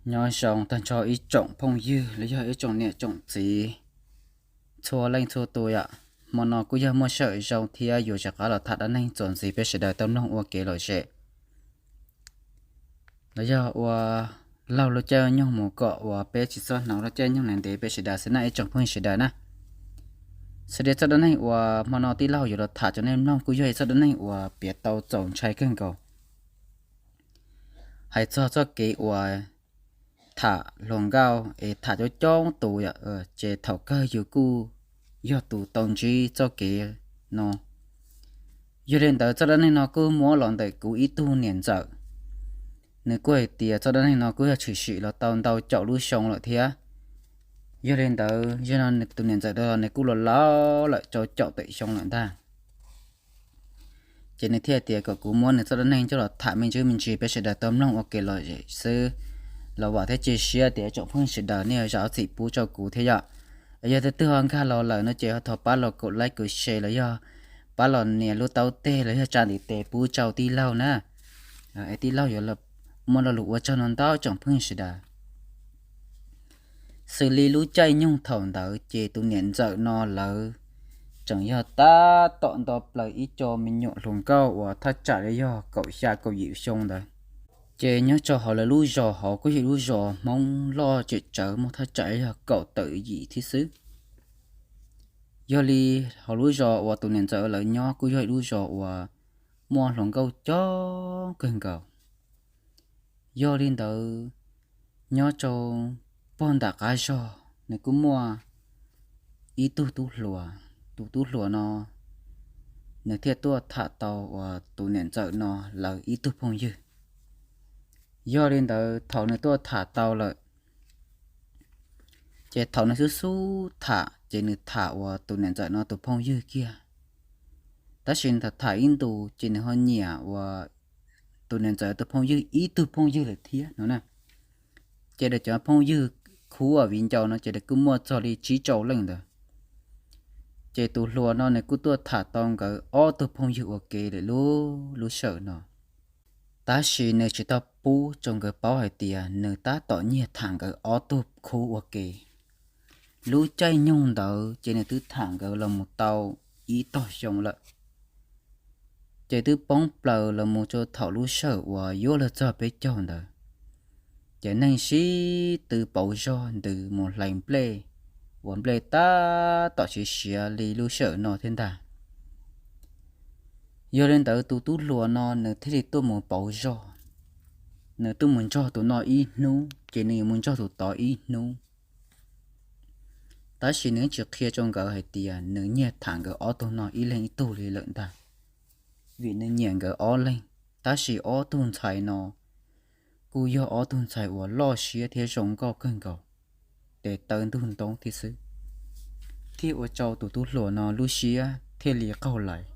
Nyob zoo tag nrho ib tsoom phooj ywg los yog ib tsoom niam tsoom txiv txhua leej txhua tus yom. Hmo no kuj yog muaj sij hawm zoo thiab yuav rov qab los tham dab neeg txuas ntxiv peb sawv daws tau mloog ua kev lom zem los yog ua laug lub caij nyoog mus kom uas peb tsis txhob hnoos lub caij nyoog ntev ntev peb sawv daws xwb na ib tsoom phooj ywg sawv daws na. Xws li txoj dab neeg uas hmo no tij laug yuav los tham rau nej mloog kuj yog ib txoj dab neeg uas piav tau txaus ntshai kawg nkaus. Hais txog txoj kev uas tham hluas nkauj es tham coob coob tus yom, ces thaum kawg yus kuj yog tus tau ntsib txoj kev no. Yog li ntawd txoj dab neeg no kuj muab los ntawm kuv ib tug niam ntxawm. Nws kuj hais tias txoj dab neeg no kuj yog tshwm sim los tau ntau caum lub xyoo lawm thiab. Yog li ntawd yog no tus niam ntxawm nws kuj los laus lawm rau caum tawm xyoo lawm ntag. Ces nws thiaj tias kom kuv muab nws txoj dab neeg coj los tham me ntsis me ntsis peb sawv daws tau mloog ua kev lom zem xwb. Los vam thiab cia siab tias tsoom phooj ywg sawv daws nej yuav zam txim pub rau kuv thiab yom. Yog tus twg ho nkag los lawm no ces ho thov pab los kaum like kaum share los yog pab los nias lub taub teg los yog tsa ntiv tes pub rau tij laug na. Es tij laug yuav muaj lo lus ua tsaug no ntau tsoom phooj ywg sawv daws. Xws li lub caij nyoog thaum ntawd ces tus niam ntxawm no lawv tseem yog tab tom nto plaws ib co me nyuam hluas nkauj uas thaj tsam li yog kaum xya kaum yim xyoo ntawd. Ces nyob rau hauv lawv lub zos hauv kuj yog lub zos Hmoob loj tsem tsawv muaj thaj tsam li yog kaum tawm yim thiab xwb. Yog li hauv lub zos uas tus niam ntxawm lawv nyob kuj yog ib lub zos uas muaj hluas nkauj coob kawg nkaus. Yog li ntawd, nyob rau pog nram qab zog nws kuj muaj ib tug tub hluas. Tus tub hluas no nws thiaj tuaj tham tau uas tus niam ntxawm no lawv ib tug phooj ywg. Yog li ntawd thaum nws tuaj tham tau lawm, ces thaum nws xub xub tham ces nws tham uas tus niam ntxawm no tus phooj ywg kiag. Tab sis nws tham tham ib ntus ces nws ho nyiam uas tus niam ntxawm tus phooj ywg ib tug phooj ywg lawm thiab no na. Ces lawv cov phooj ywg khub uas viv ncaus no ces lawv kuj muaj txog li tsib rau leej ntawd. Ces tus hluas no nws kuj tuaj tham tau nkawd ob tug phooj ywg ua ke lawm lub lub sij hawm no. Tab sis nws tsis tau pub rau nkawd paub hais tias nws tab tom nyiag tham nkawd ob tug khub ua ke. Lub caij nyoog ntawd ces nws twb tham nkawd los mus tau ib tog xyoo lawm. Ces twb poob plaws los mus rau thaum lub sij hawm uas yuav luag txog peb caug ntawd, ces neeg sib tw pauv zog ntws mus hlais nplej, uas nplej tab tom siav siav li lub sij hawm no thiab ntag. Yog li ntawd tus tub hluas no nws thiaj li tuaj mus pauv zog. Nws tuaj mus nrog tus no ib hnub ces nws yuav mus nrog tus tod ib hnub. Tab sis nws tsis qhia rau nkawd hais tias nws nyiag tham nkawd ob tug no ib leeg ib tug li lawm ntag, vim nws nyiam nkawd ob leeg. Tab sis ob tug ntxhais no kuj yog ob tug ntxhais uas loj siab thiab zoo nkauj kawg nkaus, tes taw ntug ntoo thiab xwb, thiaj ua rau tus tub hluas no lub siab thiaj li qaug lais.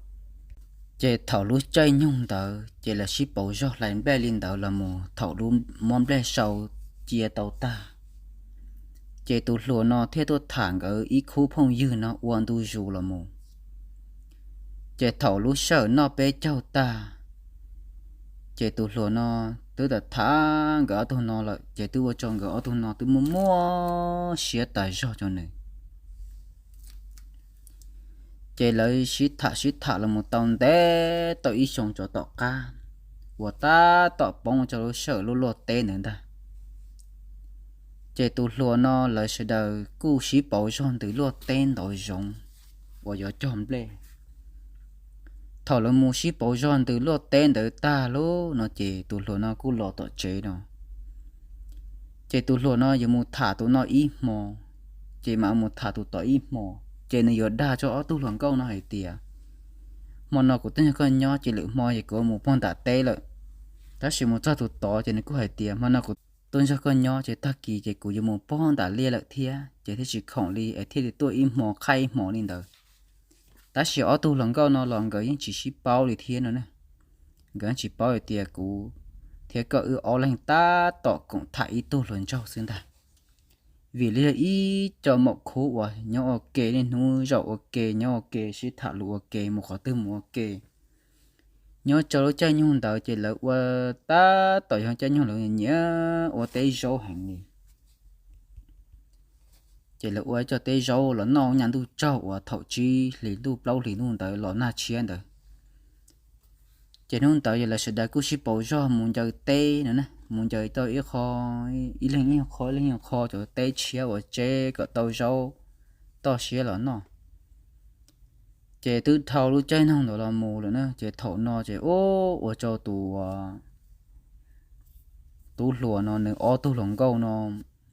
Ces thaum lub caij nyoog ntawd ces lawv sib pauv zog hlais nplej li ntawd los mus thaum lub mob nplej sau cia tau tag, ces tus hluas no thiaj tuaj tham nkawd ib khub phooj ywg no ua ntu zus los mus. Ces thaum lub sij hawm noj peb caug tag, ces tus hluas no twb tham nkawd ob tug no lawm ces twb ua rau nkawd ob tug no twb muaj muaj siab tas zog rau nws. Ces lawv sib tham sib tham los mus tau ntev tau ib xyoo tsov tom qab, uas tab tom poob rau lub sij hawm luaj luaj teb ntawd ntag. Ces tus hluas no lawv sawv daws kuj sib pauv zog ntws luaj teb ntawd zoov uas yuav cog nplej. Thaum lawv mus sib pauv zog ntws luaj teb ntawd tag lub no ces tus hluas no kuj los tom tsev no. Ces tus hluas no yuav mus tham tus no ib hmo, ces mam mus tham tus tod ib hmo. Ces nws yuav dag rau ob tug hluas nkauj no hais tias, hmo no kuv tuaj nrog koj nyob ces lwm hmo ces kuv mus pog nram teb lawm. Tab sis mus txog tus tod ces nws kuj hais tias, hmo no kuv tuaj nrog koj nyob ces tag kis ces kuv yuav mus pog nram liaj lawm thiab, ces thiaj tsis khoom li es thiaj li tuaj ib hmo qhaib ib hmo li ntawd. Tab sis ob tug hluas nkauj no los nkawd yeej tsis sib paub li thiab no na. Nkawd yeej tsis paub hais tias kuv thiab koj wb ob leeg tab tom koom tham ib tug hluas nraug xwb ntag. Vim li yog ib co maum khub uas nyob ua ke niaj hnub zaum ua ke nyob ua ke sib tham lus ua ke mus qhov twg mus ua ke. Nyob rau lub caij nyoog ntawd ces lawv ua tab tom yog caij nyoog lawv nyiam ua teb zaub heev li. Ces lawv ua cov teb zaub los noj nyaj ntuj tsaug uas thaum tsib hlis ntuj plaub hlis ntuj ntawd los nag tshiab ntawd. Ces hnub ntawd yog lawv sawv daws kuj sib pauv zog mus ncaws teb no na, mus ncaws tau ib qho, ib leeg ib qho ib leeg ib qho cov teb tshiab uas tseb kom tau zaub toj siab los noj. Ces twb dhau lub caij nyoog ntawd los mus lawm na, ces thaum no ces ua rau tus tub hluas no nws ob tug hluas nkauj no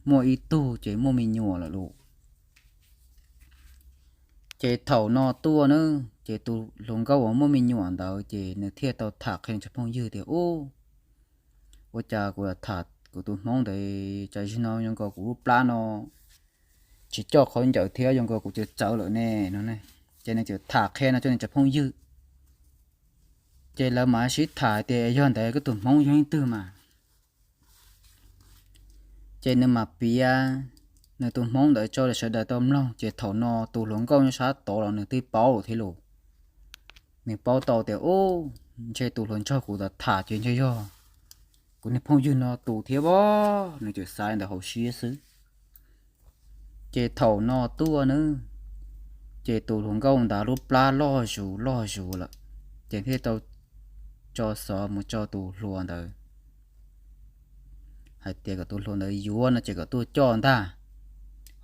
muaj ib tug ces muaj me nyuam lawm lauj. Ces thaum no tuaj na, ces tus hluas nkauj uas muaj me nyuam ntawd ces nws thiaj tau tham qhia nws cov phooj ywg tias, Ub, ua cas kuv tham kuv tus hmoob ntawd tsam sim no zoo nkaus kuv lub plab no tsis coj qhov ncaws thiab zoo nkaus kuv txawv txawv lawm ne, no. Ces nws txawm tham qhia no rau nws cov phooj ywg. Ces lawv mam sib tham tias, Yog ntawd koj tus hmoob yog leej twg mas? Ces nws mam piav nws tus hmoob ntawd rau sawv daws tau mloog, ces thaum no tus hluas nkauj nyob sab tod los nws twb paub lawm thiab lauj. Nws paub tau tias, Ub, ntshe tus hluas nraug kuv tham ces ntshe yog kuv niag phooj ywg no tus thiab as, nws txawm xav ntawd hauv siab xwb. Ces thaum no tuaj na, ces tus hluas nkauj ntawd lub plab loj zus loj zus lawm, ces thiaj tau tso xov mus rau tus hluas ntawd hais tias kom tus hluas ntawd yuav no ces kom tuaj coj ntag.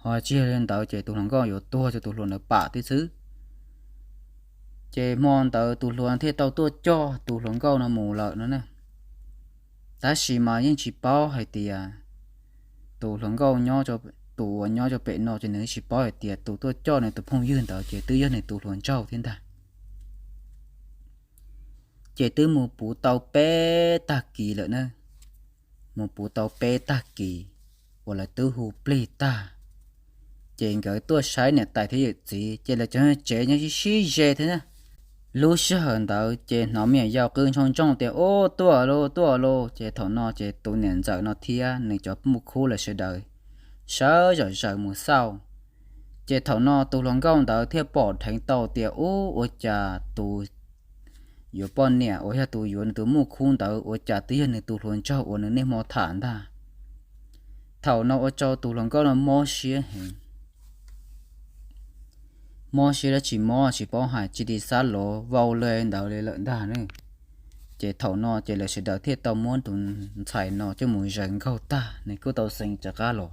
Ho tsis yog li ntawd ces tus hluas nkauj yuav tuag rau tus hluas ntawd pam tib xwb. Ces hmo ntawd tus hluas thiaj tau tuaj coj tus hluas nkauj no mus lawm no na. Tab sis mas yeej tsis paub hais tias tus hluas nkauj nyob, tus uas nyob rau pem no ces nws tsis paub hais tias tus tuaj coj nws tus phooj ywg ntawd ces twb yog nws tus hluas nraug thiab ntag. Ces twb mus puv tau peb tag kis lawm na, mus puv tau peb tag kis uas lawv twb hu plig tag, ces nkawd tuaj saib niam tais thiab yawm txiv ces lawv cov tsev nyob sib sib ze thiab na. Lub sij hawm ntawd ces hnov me nyuam yaus qw ntshoo ntsooj tias, Ub, tuaj lauj, tuaj lauj! Ces thaum no ces tus niam ntxawm no thiab nws cov muj khub lawv sawv daws sawv zom zaws mus xauj. Ces thaum no tus hluas nkauj ntawd thiaj pom dheev tau tias, Ub, ua cas tus yuav poj niam uas yog tus yuav nws tus muj khub ntawd ua cas twb yog nws tus hluas nraug uas nws niaj hmo tham ntag. Thaum no ua rau tus hluas nkauj no mob siab heev. Mob siab dab tsi mob tsis paub hais, cia li xav los vau li ntawd li lawm ntag ne. Ces thaum no ces lawv sawv daws thiaj tau muab tus ntxhais no coj mus zaws nkaug tag, nws kuj tau xeev rov qab los.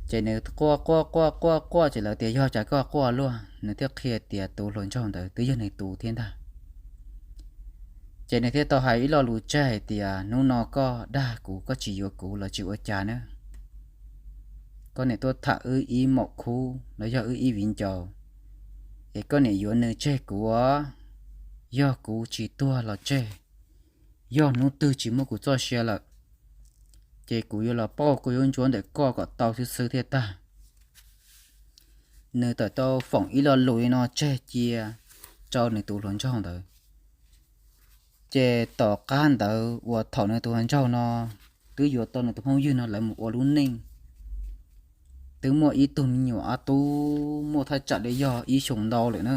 Ces nws quaj quaj quaj quaj quaj ces lawv tias, Yog cas koj quaj luaj? Nws thiaj qhia tias tus hluas nraug ntawd twb yog nws tus thiab ntag. Ces nws thiaj tau hais ib lo lus tseg hais tias, Hnub no koj dag kuv, koj tsis yuav kuv los tsis ua cas na. Koj niam tuaj tham wb ib maum khub los yog wb ib viv ncaus, es koj niam yuav nws tseg kuv, yog kuv tsis tuag los tseg, yog hnub twg tsis muaj kuv txoj sia lawm, ces kuv yuav los pauj kuv lub ntsej muag ntawm koj kom tau xwb xwb thiaj tag. Nws txawm tau foom ib lo lus li no tseg cia rau nws tus hluas nraug ntawd. Ces tom qab ntawd uas thaum nws tus hluas nraug no twb yuav tau nws tus phooj ywg no lawv mus ua lub neej, twb muaj ib tug me nyuam ob tug muaj thaj tsam li yog ib xyoos ntau lawm na.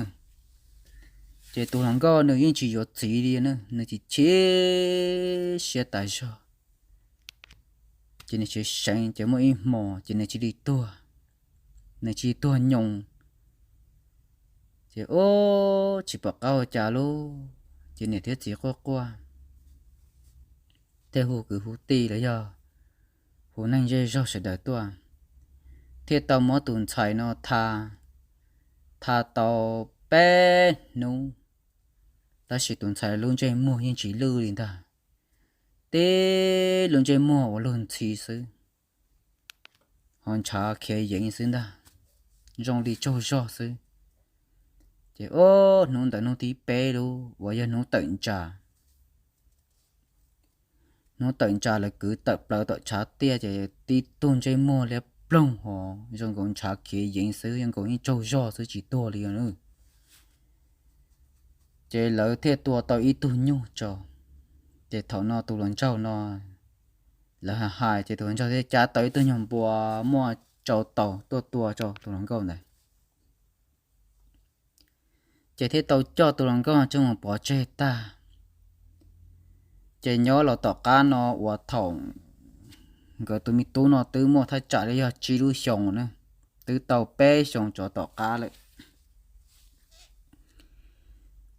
Ces tus hluas nkauj nws yeej tsis yuav txiv li na, nws chim chim siab tas zog. Ces nws tseem seev ces muaj ib hmos ces nws cia li tuag, nws cia li tuag nyoos. Ces ub, tsis pom qab ua cas lauj, ces niam thiab txiv quaj quaj, thiaj hu kwv hu tij los yog hu neeg zej zog sawv daws tuaj, thiaj tau muab tus ntxhais no tha, tha tau peb hnub, tab sis tus ntxhais lub ntsej muag yeej tsis lwj li ntag, tib lub ntsej muag ua luag ntxhi xwb, ho ntshav khiav yeev xwb ntag, zoo li tsaug zog xwb. Ces ub, hnub ntawd hnub thib peb lub uas yog hnub tawm ntsa. Hnub tawm ntsa lawv kwv tawm plaws tom tshav tiaj ces tib tug ntsej muag liab ploog ho zoo nkaus ntshav khiav yeev xwb, zoo nkaus yeej tsaug zog xwb tsis tuag li na. Ces lawv thiaj tua tau ib tug nyuj tso. Ces thaum no tus hluas nraug no lawv hais hais ces tus hluas nraug thiaj cav tau ib tug nyuag npua muaj rau taus tuaj tua rau tus hluas nkauj ntawd. Ces thiaj tau coj tus hluas nkauj no coj mus pov tseg tag. Ces nyob los tom qab no uas thaum nkawd tus me tub no twb muaj thaj tsam li yog tsib lub xyoos na, twb tau peb xyoos tsov tom qab lawm.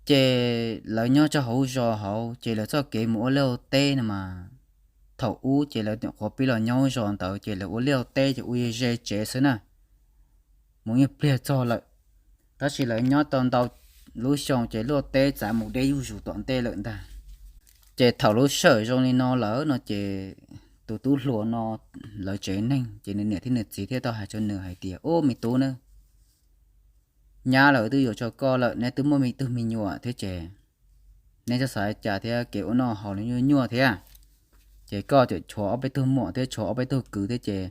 Ces lawv nyob rau hauv zos hauv, ces lawv txoj kev mus ua liaj ua teb no mas, thaum ub ces lawv nyuam qhuav pib los nyob zos ntawd ces lawv ua liaj ua teb ces ua ze tsev xwb na, mus ib pliag txog lawm. Tab sis lawv nyob tau ntau lub xyoo ces liaj ua teb txav mus deb zuj zus tom ntej lawm ntag. Ces thaum lub sij hawm zoo li no lawm no ces tus tub hluas no, lawv tsev neeg ces nws niam thiab nws txiv thiaj tau hais rau nws hais tias, Ub, me tub na, nyab lawv twb yuav rau koj lawm, neb twb muaj me tug me nyuam thiab ces neb txhob xav li cas thiab, kev ua noj haus los nyuaj nyuaj thiab. Ces koj tseem tshuav ob peb tug muam thiab tshuav ob peb tug kwv thiab ces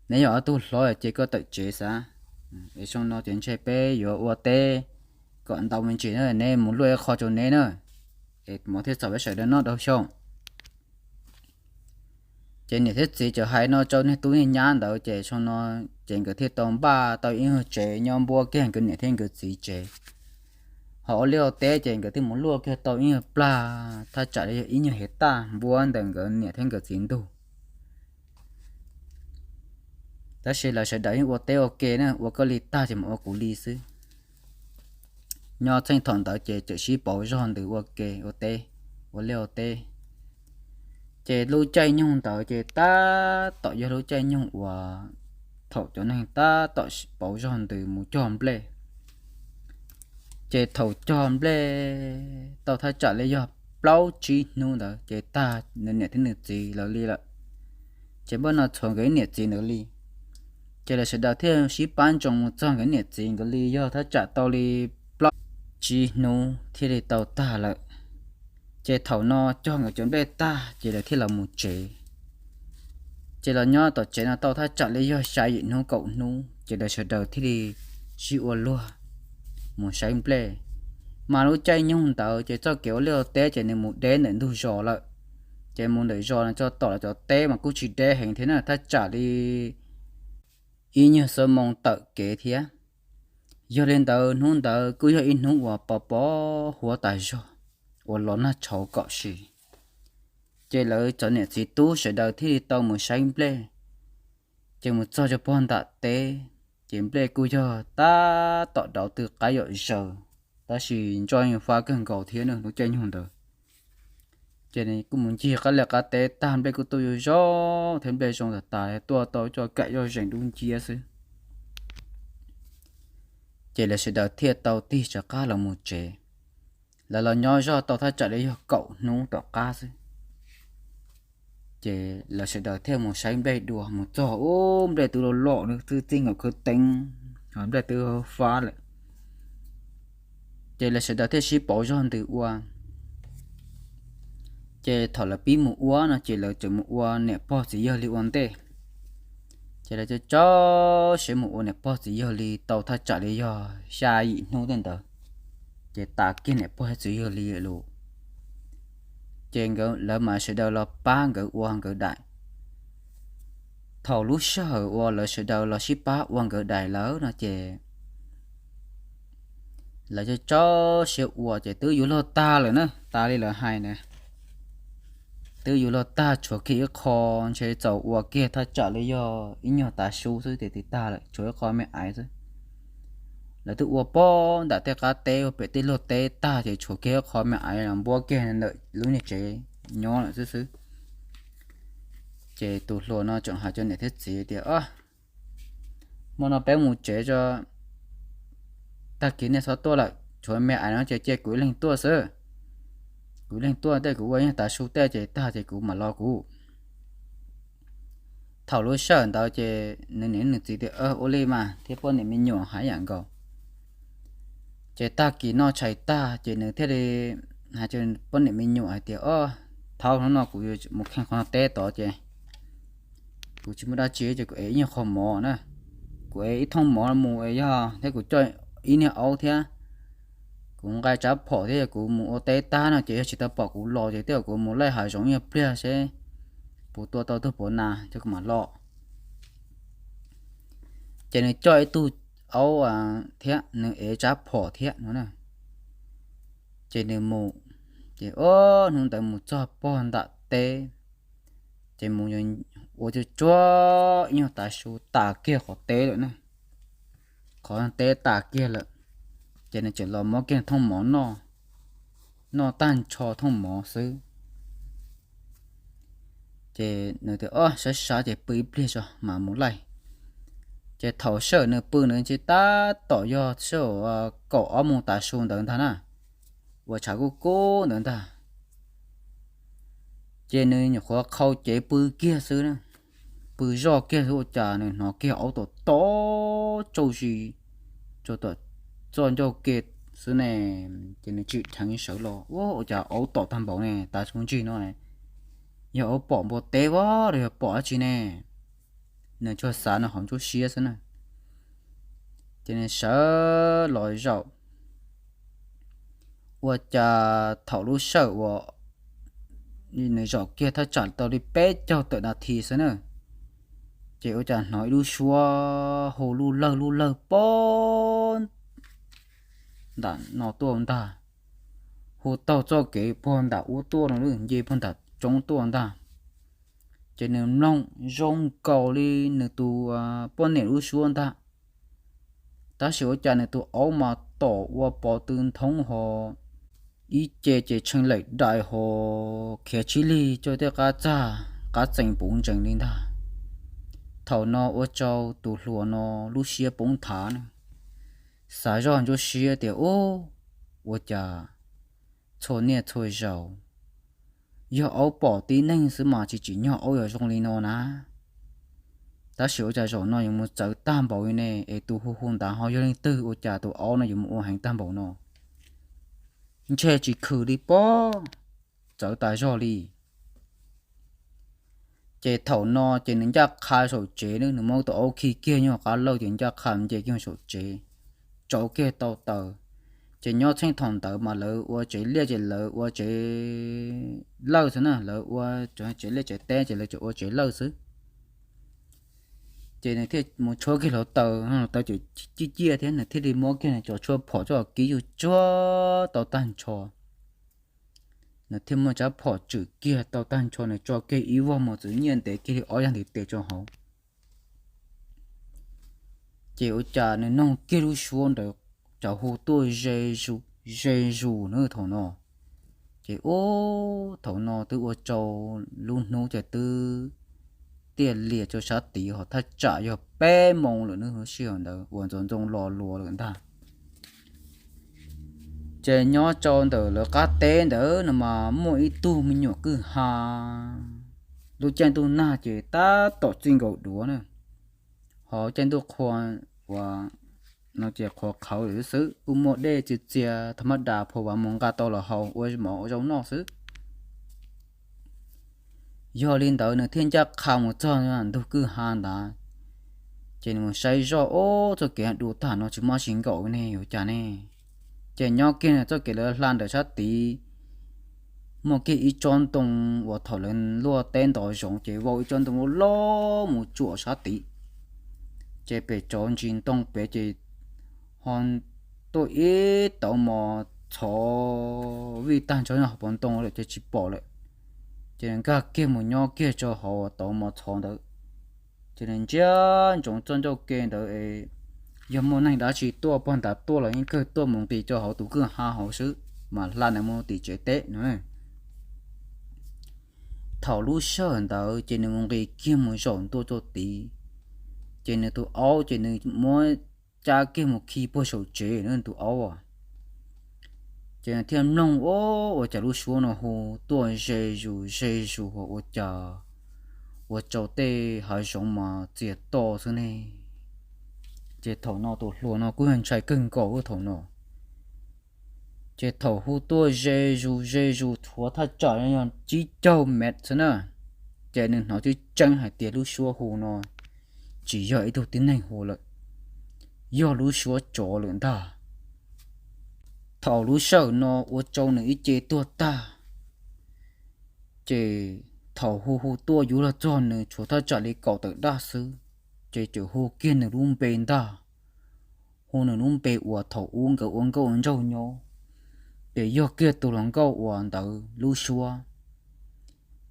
neb yog ob tug hlob ces koj tawm tsev xav. Es xyoo no ces ntshe peb yuav ua teb kom ntau me ntsis na, neb mus luaj ib qho rau neb na, es mam thiaj txaus peb sawv daws noj dua xyoo. Ces niam thiab txiv txawm hais no rau niag tub niag nyab ntawd ces xyoo no ces nkawd thiaj tau npaj tau ib nyuag tsev nyob npuab kiag nkawd niam thiab nkawd txiv tsev. Ho ua liaj ua teb ces nkawd thiaj mus luaj kiag tau ib nyuag plag thaj tsam li yog ib nyuag hiav tag npuab ntawm nkawd niam thiab nkawd txiv ntug. Tab sis lawv sawv daws yeej ua teb ua ke na, ua koj li tag ces mus ua kuv li xwb. Nyob txheej thaum ntawd ces txawm sib pauv zog ntws ua ke ua teb, ua liaj ua teb. Ces lub caij nyoog ntawd ces tab tom yog lub caij nyoog uas thaum cov neeg tab tom pauv zog ntws mus cog nplej. Ces thaum cog nplej tau thaj tsam li yog plaub tsib hnub ntawd ces tag nws niam thiab nws txiv lawv li lawm. Ces npaj no txhuav nkawd ib niam txiv ntawd li. Ces lawv sawv daws thiaj sib pab ntsoov mus txog nkawd niam txiv nkawd li yog thaj tsam tau li plaub tsib hnub thiaj li tau tag lawm. Ces thaum no cog nkawd cov nplej tag ces lawv thiaj los mus tsev. Ces los nyob tom tsev no tau thaj tsam li yog xya yim hnub kaum hnub ces lawv sawv daws thiaj li sib ua luag mus saib nplej. Mas lub caij nyoog ntawd ces txoj kev ua liaj ua teb ces nws mus deb ntawm ntug zos lawm. Ces mus ntawm zos no txog tom lawv cov teb mas kuj tsis deb heev thiab na, thaj tsam li ib nyuag xuab moos tawm kev thiab. Yog li ntawd hnub ntawd kuj yog ib hnub uas pos pos huab tas zog, uas los nag tshauv kom si. Ces lawv cov niam txiv tub sawv daws thiaj li tau mus saib nplej. Ces mus txog rau pog nram teb, ces nplej kuj yog tab tom dauv tw qab yom zaws, tab sis ntsooj yeej fab kawg nkaus thiab na lub caij nyoog ntawd. Ces kuj mus ncig qab liaj qab teb tag nplej kuj tuaj zoo zoo thiab, nplej zoo tas tas tuaj tau coj kam zoj zeeg dub nciab xwb. Ces lawv sawv daws thiaj tau tig rov qab los mus tsev. Lawv los nyob zog tau thaj tsam li yog kaum hnub tom qab xwb, ces lawv sawv daws thiaj mus saib nplej dua, mus txog ub nplej twb loj loj, twb txij nkaus khawv teeb, nplej twb fab lawm. Ces lawv sawv daws thiaj sib pauv zog ntws ua. Ces thaum lawv pib mus ua no ces lawv tseem mus ua niam pog txiv yawg li ua ntej. Ces lawv cov cov siab mus ua niam pog txiv yawg li tau thaj tsam li yog xya yim hnub tej ntawd, ces tas kiag niam pog txiv yawg li lawm. Ces nkawd lawv mas sawv daws los pab nkawd ua nkawd daim. Thaum lub sij hawm uas lawv sawv daws los sib pab ua nkawd daim lawm no ces lawv cov cov siab ua ces twb yuav luag tag lawm na, tas li lawv hais na. Twb yuav luag tag, tshuav kiag ib qho, ntshe txaus ua kiag thaj tsam li yog ib nyuag tav su xwb ces twb tag lawm, tshuav ib qho me aiv xwb. Lawv twb ua pog nram tej qab teb ua pem tej luag teb tag ces tshuav kiag ib qho me aiv los npuab kiag ntawm lub niag tsev nyob lawm xwb xwb. Ces tus hluas no tseem hais rau niam thiab txiv tias, Hmo no peb mus tsev tso, tag kis nej txhob tuaj lawm, tshuav me aiv no ces cia kuv ib leeg tuaj xwb. Kuv ib leeg tuaj tej, kuv ua ib nyuag tav su tej ces tag ces kuv mam los kuv. Thaum lub sij hawm ntawd ces nws niam nws txiv tias, Ua li mas, thiab poj niam me nyuam hais yam nkaus. Ces tag kis noj tshais tag ces nws thiaj li hais rau poj niam me nyuam hais tias, Ob, thaum hnub no kuv mus kheej qhov teb tod ces kuv tsis muaj dab tsi ces kuv ev ib nyuag qho mov na, kuv ev ib thooj mov mus es yog thiab kuv coj ib niag aub thiab, kuv nqa tsab phom thiab, yog kuv mus ua teb tag no ces yog tsis tau pom kuv los ces tej zaum kuv mus laij hav zoov ib nyuag pliag seb puas tua tau tug puav nas ces kuv mam los. Ces nws coj ib tug aub thiab nws ev rab phom thiab no na. Ces nws mus, ces o, hnub ntawd mus txog pog nram teb, ces mus ua tsuag tsuag ib nyuag tav su tas kiag qhov teb lawm na, qhov teb tas kiag lawm, ces nws tseem los muab kiag thooj mov noj, noj tag nrho thooj mov xwb. Ces nws tias o, sab sab ces pw ib pliag tso mam mus laij. Ces thaum sij hawm nws pw nws ntshe tab tom yog sij hawm kaum ob moos tav su ntawd ntag na, uas tshav kub kub ntawd ntag. Ces nws nyuam qhuav qhau cev pw kiag xwb, pw zoj kiag xwb ua cas nws hnov kiag aub tom tom tsaug zis rau tom txoj ncauj ke xwb ne. Ces nws tsim dheev sawv los, ua cas aub tom tag npaum ne, tav su ntsig no yog aub pom npua teb los yog pom dab tsi ne? Nws tsuas xav no hauv nruab siab xwb na. Ces nws sawv los zaum, ua cas thaum lub sij hawm uas nws zaum kiag thaj tsam tau li peb caug tawm nas this xwb na, ces ua cas hnov ib lub suab hu lub lawg lub lawg pog ntawm no tuaj ntag, hu taug txoj kev puag nram ub tuaj no, nce puag nram roob tuaj ntag. Ces nws mloog zoo nkaus li nws tus poj niam lub suab ntag, tab sis ua cas nws tus aub mas tom ua pov tw nthoob ho ib ce ces tshee laim dais ho khiav tsib lig coj tej qab txag qab txee puv ntsees li ntag. Thaum no ua rau tus hluas no lub siab poob nthav na, xav zoj ntsuab siab tias ub, ua cas txhua niaj txhua zaus yog aub pom tib neeg xwb mas tsis tsim nyog aub yuav zoo li no na, tab sis ua cas zaum no yuav mus txawv tag npaum li ne, es tus hu hu ntawd ho yog leej twg ua cas tus aub no yuav mus ua heev tag npaum no, ntshe tsis khwm li pob, txawv tas zog li. Ces thaum no ces nws ncaj qha saum tsev, nws muab tus aub khi kiag nyob qab lawj ces ncaj qha nce kiag saum tsev, tsau kiag tau taws. Ces nyob txheej thaum ntawd mas lawv ua tsev liaj ces lawv ua tsev lawj xwb na, lawv ua tsev liaj tsev teb ces lawv tseem ua tsev lawj xwb. Ces nws thiaj mus tshuab kiag hluav taws, hluav taws ces ciaj ciaj thiab, nws thiaj li muab kiag nws cov tshuaj phom coj kib tsuag tsuag tau tag nrho. Nws thiaj muab rab phom tswm kiag tau tag nrho, nws tso kiag ib vog mos txwv nyiaj ntev kiag li ob yag ntiv tes rau hauv. Ces ua cas nws noog kiag lub suab ntawd, cas hu tuaj ze zus ze zus na thaum no. Ces ub, thaum no twb ua rau lub hnub ces twb tiaj lias rau sab tid ho thaj tsam yog peb moos lawm nws lub sij hawm ntawd uas ntxoov ntxoo los luas lawm ntag. Ces nyob rau ntawm lawv qab teb ntawd no mas muaj ib tug me nyuam kwj ha, lub caij ntuj nag ces tab tom txij nkaus duav na, ho caij ntuj qhua uas no ces qhuav qhawv lawm xwb, kuj muaj dej txias txias tha mab das phua vas mus nqa tau los haus ua mov ua zaub noj xwb. Yog li ntawd nws thiaj ncaj qha mus txog ntug kwj ha ntawd, ces nws mus saib zoj, ub, txoj kev dub tag no tsis muaj tsis nkaum ne yuav cas ne. Ces nyob kiag txoj kev lawv hla ntawm sab tid, muaj kiag ib tsob ntoo uas thaum lawv luaj teb ntov zoov ces vau ib tsob ntoo loj loj mus tsuam sab tid. Ces pem tsov ntsis ntoo pem ces ho tuaj ib tauv mos txhov vij tag nrho nyob hauv paus ntoo lawm ces tsis pom lawm. Ces nkag kiag mus nyob kiag rau hauv tauv mos txhov ntawd. Ces nws ntsia ntsoov txoj ncauj ke ntawd, yog muaj neeg dab tsi tuaj pog ntav tuaj los yeej kawg tuaj mus nqis rau hauv tus kwj ha hauv xwb, mas hla nws mus tim tsev teb no. Thaum lub sij hawm ntawd ces nws mus nqis kiag mus zaum ntua rau tid, ces nws tus aub ces nws muab cab kiag mus khi puag saum tsev na tus aub. Ces nws thiaj mloog, ua cas lub suab no hu tuaj ze zus ze zus ua cas ua rau tej hav zoov mas txias to xwb ne. Ces thaum no tus hluas no kuj yog ntshai kawg nkaus thaum no. Ces thaum hu tuaj ze zus ze zus tshuav thaj tsam yog tsib caug mev xwb na, ces nws hnov tseeb tseeb hais tias lub suab hu no tsis yog ib tug tib neeg hu lawm, yog lub suab tsov lawm ntag. Thaum lub sij hawm no ua rau nws ib ce tuag tag, ces thaum hu hu tuaj yuav luag txog nws tshuav thaj tsam li kaum tawm daj xwb, ces txawm hu kiag nws lub npe ntag, hu nws lub npe uas thaum ub nkawd ua nkauj ua nraug nyob, ces yog kiag tus hluas nkauj uas ntawd lub suab.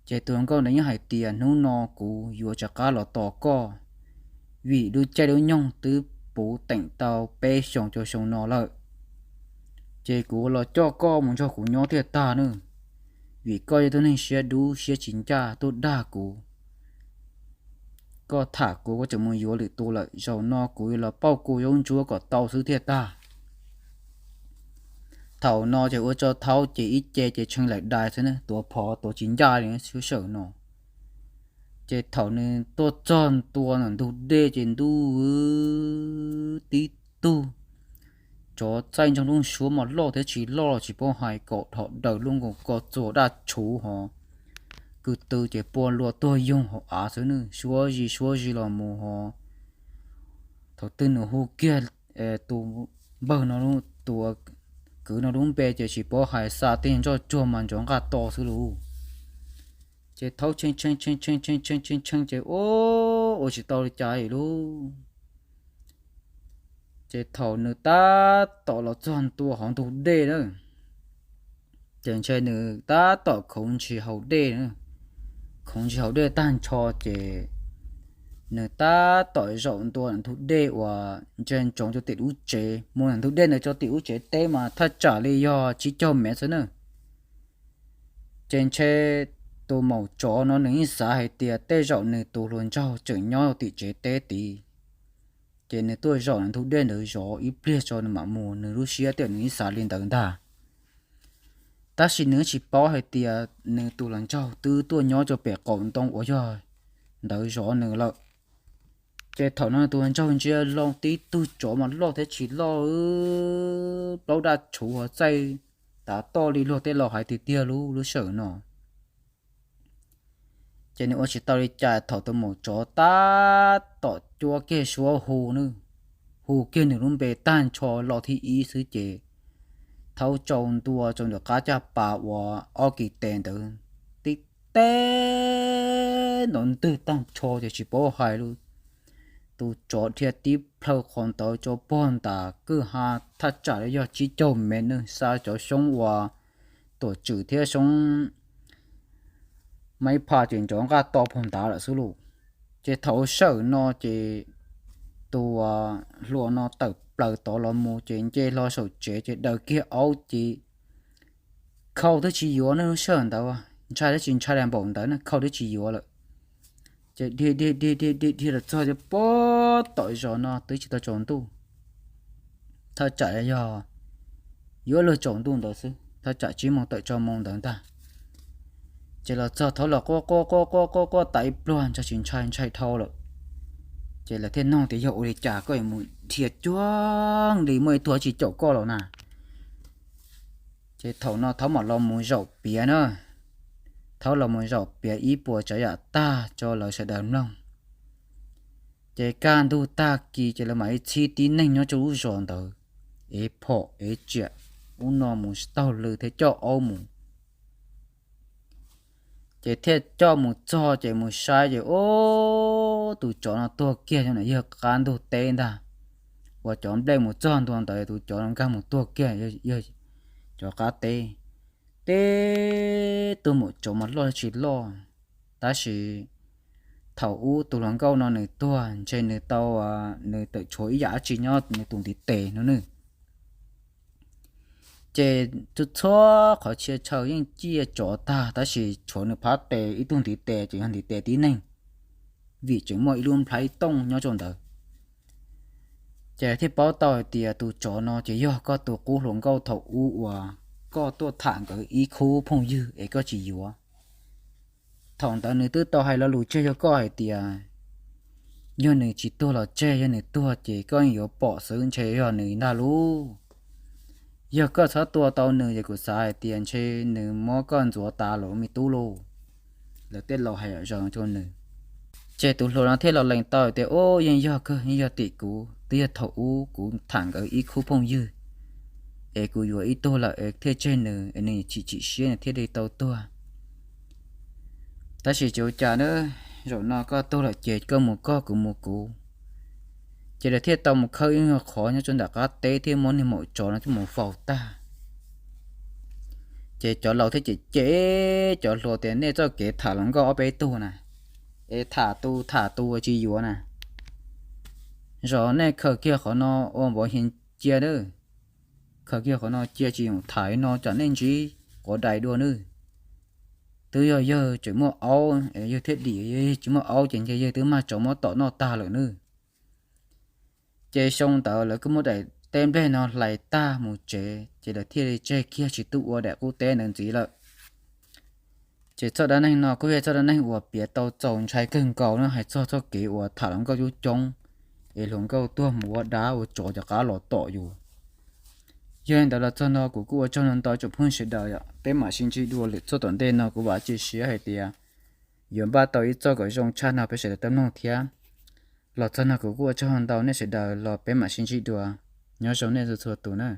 Ces tus hluas nkauj ntawd yeej hais tias, hnub no kuv yuav rov qab los tos koj, vim lub caij lub nyoog twb puv teem tau peb xyoos rau xyoo no lawm. Ces kuv los coj koj mus nrog kuv nyob thiaj tag nawb, vim koj yog tus neeg siab dub siab tsis ncaj tuaj dag kuv. Koj tham kuv, koj tseem mus yuav lwm tus lawm, zaum no kuv yuav los pauj kua zaub ntsuab kom tau xwb thiaj tag. Thaum no ces ua rau Thaub ces ib ce ces tshee laim dais xwb na, tuav phov tuav tsis ncaj li sawm no. Ces thaum nws tuaj txog ntua ntawm ntug dej ces ntuj tib tug tsov txaij ntsoog lub suab mas loj thiab tsis loj los tsis paub hais, kaum dhom daws luaj nkaus ko txuas daj tshuv hos, kwv tw ces pua luas tuag yoog hauv av xwb nws, suab zis suab zis los mus hos. Thaum twg nws hu kiag tus npawg no, tus kwv no lub npe ces tsis paub hais, xa tej ntsoj tsuag mas ntov nqaj to xwb lauj. Ces Thaub tshee tshee tshee tshee tshee tshee tshee tshee ces ua tsis tau li cas li lauj. Ces thaum nws tab tom los txog ntua hauv ntug dej na, ces ntshe nws tab tom khoov ntshis haus dej, khoov ntshis haus dej tag nrho ces nws tab tom zaum ntua ntug dej uas ntsia ntsoov rau tim lub tsev, mus ntawm ntug dej ntawd rau tim lub tsev teb mas thaj tsam li yog tsib caug mev xwb na. Ces ntshe tus maum tsov no nws yeej xav hais tias tej zaum nws tus hluas nraug tseem nyob tim tsev teb tid, ces nws tuaj zaum ntug dej ntawd zov ib pliag tso nws mam mus, nws lub siab tias nws yeej xav li ntawd ntag. Tab sis nws tsis paub hais tias nws tus hluas nraug twb tuaj nyob rau pem qaum ntoo uas yog ntawd zov nws lawm. Ces thaum no tus hluas nraug ntsia loo tib tug tsov mas loj thiab tsis loj, plaub daj tshuv hos txaij tav toj li luag tej laus hais tiag tiag lub lub sij hawm no. Ces nws ua tsis tau li cas, thaum tus maum tsov tab tom cuab kiag suab hu, hu kiag nws lub npe tag nrho los thib ib xwb ces Thaub tsau ntua rau ntawm qab caj pas uas ob kis tes ntawd, tib teb nrov ntwg tag nrho ces tsis paub hais li, tus tsov dhia tib plhaw qhov ntawd rau puag nram kwj ha, thaj tsam li yog tsib caug mev na, xa cov xyoob uas tuam tswm thiab xyoob maib pha ces ntov nqaj to puag nrad lawm xwb lauj. Ces thaum sij hawm no ces tus hluas no tawm plaws tod los mus ces nce hlo saum tsev ces daws kiag aub ces khau twb tsis yuav ne, lub sij hawm ntawd ntshai thiab tsis ntshai li npaum ntawd ne, khau twb tsis yuav lawm. Ces dhia dhia dhia dhia dhia los txog rau puag tom zos no twb tsis tau tsaus ntuj, thaj tsam yog yuav luag tsaus ntuj ntawd xwb, thaj tsam tsib moos tawm rau moos ntawd ntag. Ces los txog Thaub los quaj quaj quaj quaj quaj tas ib pliag ntshai tsis ntshai, ntshai dhau lawm. Ces lawv thiaj nug tias yog ua li cas koj yuav mus dhia cuag li muaj ib tug tsis caum koj los na. Ces thaum no Thaub mam los mus zaum piav na, Thaub los mus zaum piav ib puas tsav yam tag rau lawv sawv daws mloog. Ces kaj ntug tag kis ces lawv mam li txhib tib neeg nyob rau lub zos ntawd, ev phom ev tsiam ub no mus taug lw thiab coj aub mus. Ces thiaj coj mus txog ces mus saib ces ub, tus tsov no tuag kiag rau ntawm yawg qab ntug teb ntag, uas cov nplej mus txog ntua ntawd tus tsov no nkag mus tuag kiag yawg cov qab teb. Tib tug maum tsov mas loj tsis loj, tab sis thaum ub tus hluas nkauj no nws tuag ntshe nws tau, nws tawm tshuav ib yam dab tsi nyob nws tus ntiv tes no nawb. Ces txhua qhov txhia chaw yeej ciaj tsov tag tab sis tshuav nws phab tes ib tug ntiv tes ces yog ntiv tes tib neeg, vim tseem muaj ib lub nplhaib tooj nyob rau ntawd. Ces thiaj paub tau hais tias tus tsov no ces yog koj tus qub hluas nkauj thaum ub uas koj tuaj tham nkawd ib khub phooj ywg es koj tsis yuav. Thaum ntawd nws twb tau hais lo lus tseg rau koj hais tias yog nws tsis tuag los tseg, yog nws tuag ces koj yuav pom xwb, ntshe yog nws ntag lauj. Yog koj txhob tua tau nws ces kuv xav hais tias ntshe nws muab koj ntxuav tas lawm me tub lauj. Lawv tej laus hais zom zaws rau nws. Ces tus hluas no thiaj los lees tau tias ub, yeej yog kawg, yeej yog tim kuv, twb yog thaum ub kuv tham nkawd ib khub phooj ywg es kuv yuav ib tug lawm es thiaj tseg nws es nws chim chim siab nws thiaj li tau tuag. Tab sis tsis ua cas na, zaum no koj tuag lawm ces koj mus koj kuv mus kuv. Ces lawv thiaj tau mus khawb ib qhov nyob rau ntawm qab teb thiab muab niag maum tsov no coj mus faus tag. Ces cov laus thiaj cem cem cov hluas tias nej txoj kev tham hluas nkauj ob peb tug na, es tham tus tham tus tsis yuav na, zos nej khaws kiag qhov no ua npov hias cia nawb. Khaws kiag qhov no cia tsis yoom tham no tsam nej ntsib quav dais dua nawb. Twb yog yawg tseem muaj aub, yawg thiaj dim, yawg tsis muaj aub ces ntshe yawg twb mag tsov muab tom noj tag lawm nawb. Ces xyoo ntawd lawv kuj muab daim teb nplej no hlais tag mus tsev, ces lawv thiaj li tseg kiag tsis tuaj ua daim qub teb ntawd ntxiv lawm. Ces txoj dab neeg no kuj yog txoj dab neeg uas piav tau txaus ntshai kawg nkaus no hais txog txoj kev uas tham hluas nkauj coob coob, es hluas nkauj tuag mus ua dab ua tsov cov qab los tom yus. Yog li ntawd los txog no kuv kuj ua tsaug ntau ntau tsoom phooj sawv daws, peb mam sib ntsib dua lwm txoj tom ntej no. Kuv vam txim siab hais tias yuav npaj tau ib txoj kom zoo tshaj no peb sawv daws tau mloog thiab. Los txog no kuv kuj ua tsaug ntau nej sawv daws los peb mam sib ntsib dua. Nyob zoo nej txhua txhua tus na.